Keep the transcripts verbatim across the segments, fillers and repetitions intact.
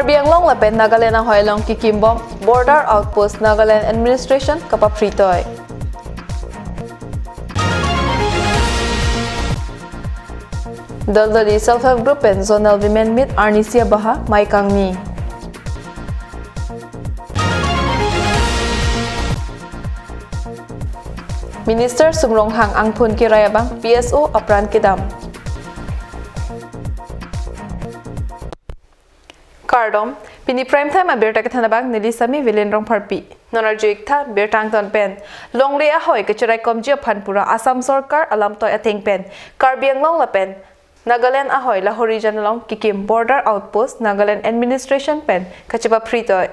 Karbi Anglong lapen Nagaland ahoi along kekimbom Border Outpost Nagaland Administration kapaphritoi. Daldali Self Help Group pen Zonal Women Meet arnisi abaha mei kangni. Minister Sum Ronghang angphun kerai abang P S O apran kedam. Kardom, pini prime time abirta kethan abang neli Sami Vilen Rongpharpi. Non arju-ik tha birta angton pen. Longle ahoi kachiraikomji aphan pura Assam Sorkar alamtoi ateng pen Karbi Anglong lapen Nagaland ahoi Lahorijan along kekim Border Outpost Nagaland Administration pen kachepaphritoi.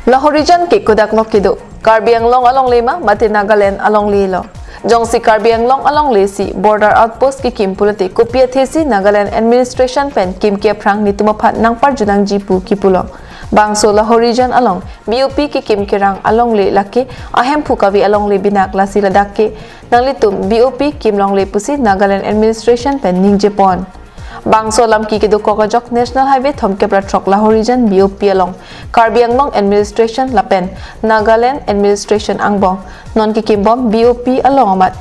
Lahorijan ke kodak nok kedo, Karbi Anglong alongle ma mate Nagaland alongle lo. Jongsi Karbi Anglong alongle si Border Outpost kekim pulote kopi athesi Nagaland Administration pen kimke aphrang netum aphan nangparjudangji pu kipulo. Bangso Lahorijan along B O P kekim kerang alongle lake ahemphu kave alongle binak, lasi ladak ke nanglitum B O P kim longle pusi Nagaland Administration pen ningjepon. Bangso alam ke kedokok ajok National Highway thomkep ra throk Lahorijan B O P along Karbi Anglong Administration lapen Nagaland Administration angbong non kekimbom B O P along amat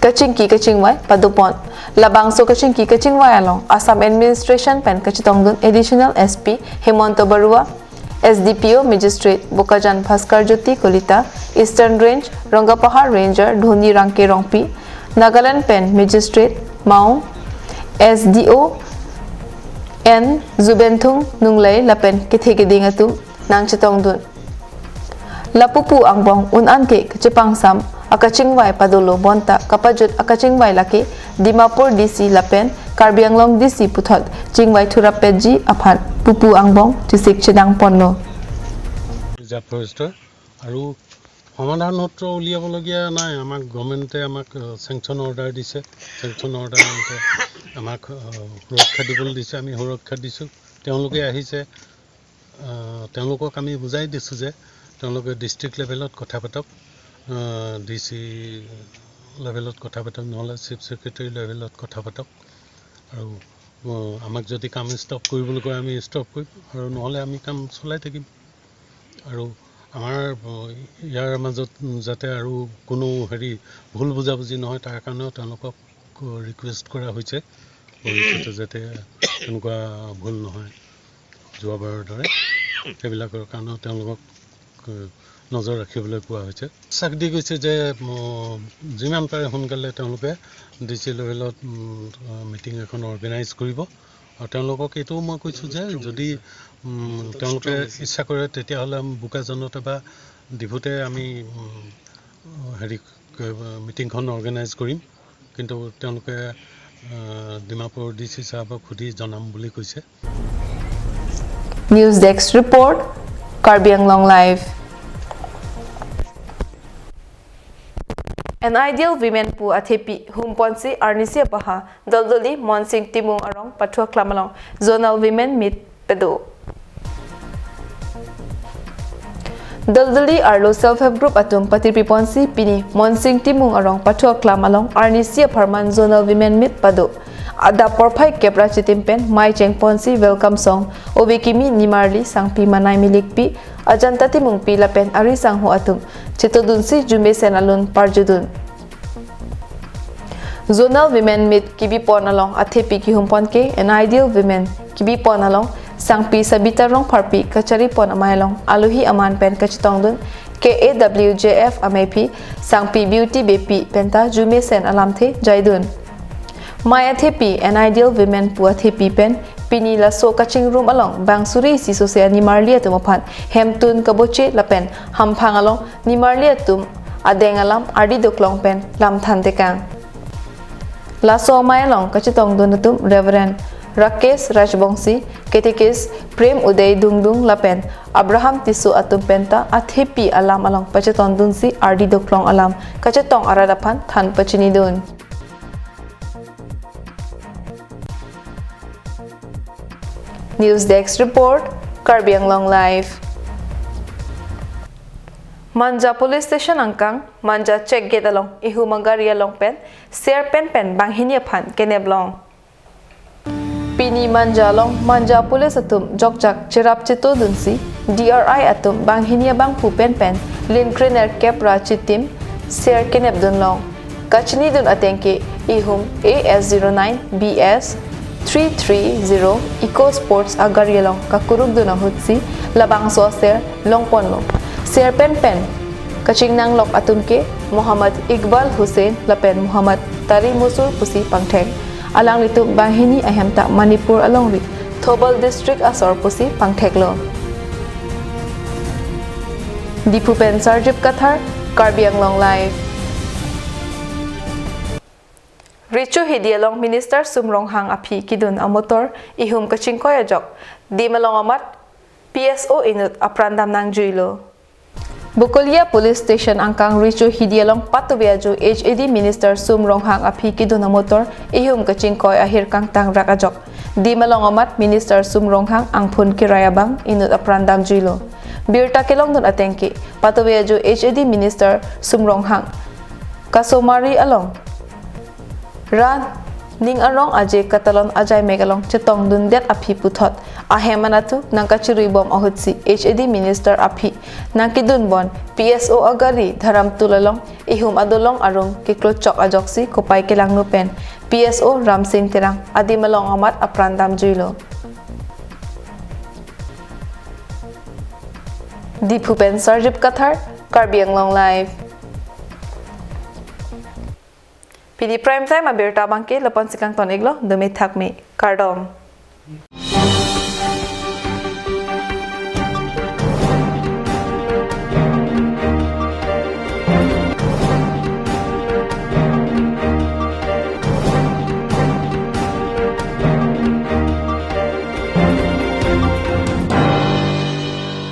kachingki kachingvai padopon. Labangso kachingki kachingvai along Assam Administration pen kachetongdun Additional S P Hemanta Barua, S D P O Magistrate Bokajan Bhaskar Jyoti Kolita, Eastern Range Rongapahar Ranger Dhoni Rangke Rongpi, Nagaland pen Magistrate Maung, S D O N Zubenthung Nunglei lapen kethe keding atum nangchetongdun. Lapupu angbong un-an ke kachepangsam akachingvai padolo, bonta kapajut akachingvai lake Dimapur D C lapen Karbi Anglong D C puthot chingvai thurap petji aphan pupu angbong chesik chedang ponlo. Reserve ফৰেষ্টৰ আৰু সমাধান সূত্ৰ উলিয়াবলগীয়া নাই। আমাক গভৰ্ণমেণ্টে আমাক, আহ, sanction order দিছে। চেংচন অৰ্ডাৰ মতে আমাক, আহ, সুৰক্ষা দিবলৈ দিছে, আমি সুৰক্ষা দিছোঁ। তেওঁলোকে আহিছে, আহ, তেওঁলোকক আমি বুজাই দিছোঁ যে তেওঁলোকে ডিষ্ট্ৰিক্ট লেভেলত কথা পাতক, আহ, ডি চি লেভেলত কথা পাতক, নহ'লে চিফ ছেক্ৰেটাৰী লেভেলত কথা পাতক। আৰু, আহ, আমাক যদি কাম ষ্টপ কৰিবলৈ কয়, আমি ষ্টপ কৰিম, আৰু নহ'লে আমি কাম চলাই থাকিম। আৰু আমাৰ, আহ, ইয়াৰ মাজত যাতে আৰু কোনো হেৰি ভুল বুজাবুজি নহয়, তাৰ কাৰণেও তেওঁলোকক ৰিকুৱেষ্ট কৰা হৈছে, ভৱিষ্যতে যাতে এনেকুৱা ভুল নহয় যোৱাবাৰৰ দৰে, সেইবিলাকৰ কাৰণেও তেওঁলোকক, আহ, নজৰ ৰাখিবলৈ কোৱা হৈছে। আশ্বাস দি গৈছে যে, উম, যিমান পাৰে সোনকালে তেওঁলোকে ডি চি লেভেলত, উম, আহ, মিটিং এখন অৰ্গেনাইজ কৰিব। আৰু তেওঁলোকক এইটোও মই কৈছোঁ যে যদি, উম, তেওঁলোকে ইচ্ছা কৰে, তেতিয়াহ'লে আমি বোকাজানতে বা ডিফুতে আমি, উম, হেৰি, ক-, মিটিংখন অৰ্গেনাইজ কৰিম। কিন্তু তেওঁলোকে, আহ, ডিমাপুৰ ডি চি ছাহাবক সুধি জনাম বুলি কৈছে। News Desk Report, Karbi Anglong Live. An Ideal Women pu athepi humponsi arnisi abaha Daldali Monsing Timung arong pathu aklam along Zonal Women Meet pado. Daldali arlo Self Help Group atum patirpiponsi pini Monsing Timung arong pathu aklam along arnisi apharman Zonal Women Meet pado. Adap porphai kep ra chitim pen mei chengponsi welcome song, ove kimi nimarli sangpi manai milikpi, ajanta timungpi lapen ari sangho atum chetodunsi jumesen alun parjudun. Zonal Women Meet kebipon along athepi kehumpon ke An Ideal Women kebipon along sangpi Sabita Rongpharpi kacharipon amei along alohi aman pen kachetongdun K A W J F ameiphi sangpi Beauty Beypi penta jumesen alamthe jaidun. Mei athepi An Ideal Women pu athepi pen pini laso kachingrum along bang suri isi sose animarli atum aphan hemtun kaboche lapen hamphang along nimarli atum adeng alam ardi doklong pen lamthan tekang. Laso amei along kachetongdun atum Reverend Rakesh Rajbongsi, Catechist Prem Uday Dungdung lapen Abraham Tisso atum penta athepi alam along pachetongdunsi ardi doklong alam kachetong arat aphan than pachinidun. News Desk Report, Karbi Anglong Live. Manja Police Station angkang, Manja Check Gate along ihum agari along pen ser pen pen banghini aphan kenep long. Pini Manja along Manja police atum jokjak cherap cheto dunsi D R I atum banghini abangphu penpen lin krenerkep ra chitim ser kenep dunlong. Kachini dun ateng ke ihum A S zero nine B S three three zero Eco Sports agari along kakuruk dun ahutsi labangso aser longponlo. Ser penpen kachingnanglok atum ke Muhammad Iqbal Hussain lapen Muhammad Tari Musur pusi pangthek. Alanglitum banghini ahem ta Manipur alongri Thoubal district asor pusi pangtheklo. Diphu pen Sarjip Kathar, Karbi Anglong Live. Recho Hidi along Minister Sum Ronghang aphi kidun amotor ihum kachingkoi ajok dim along amat P S O inut apran dam nangjuilo. Bokolia Police Station angkang Recho Hidi along patuve ajo H A D Minister Sum Ronghang aphi kidun amotor ihum kachingkoi ahir kangtang rak ajok dim along amat Minister Sum Ronghang angphun kirai abang inut apran damjuilo. Birta kelongdun ateng ke patuve ajo H A D Minister Sum Ronghang Kasomari along ra ning arong aje katalon ajaimek along chetongdundet aphi puthot ahem anatthu nangkachiruibom ahutsi H A D Minister aphi nangkidunbon P S O agari Dharamtul along ihum adolong arum keklochok ajoksi kopai kelangno pen P S O Ramsing Terang adim along amat apran damjuilo. Diphu pen Sarjip Kathar, Karbi Anglong Live. Pini Prime Time abirta abangke lapu-an si kangton-iklo, dome thakme, kardom.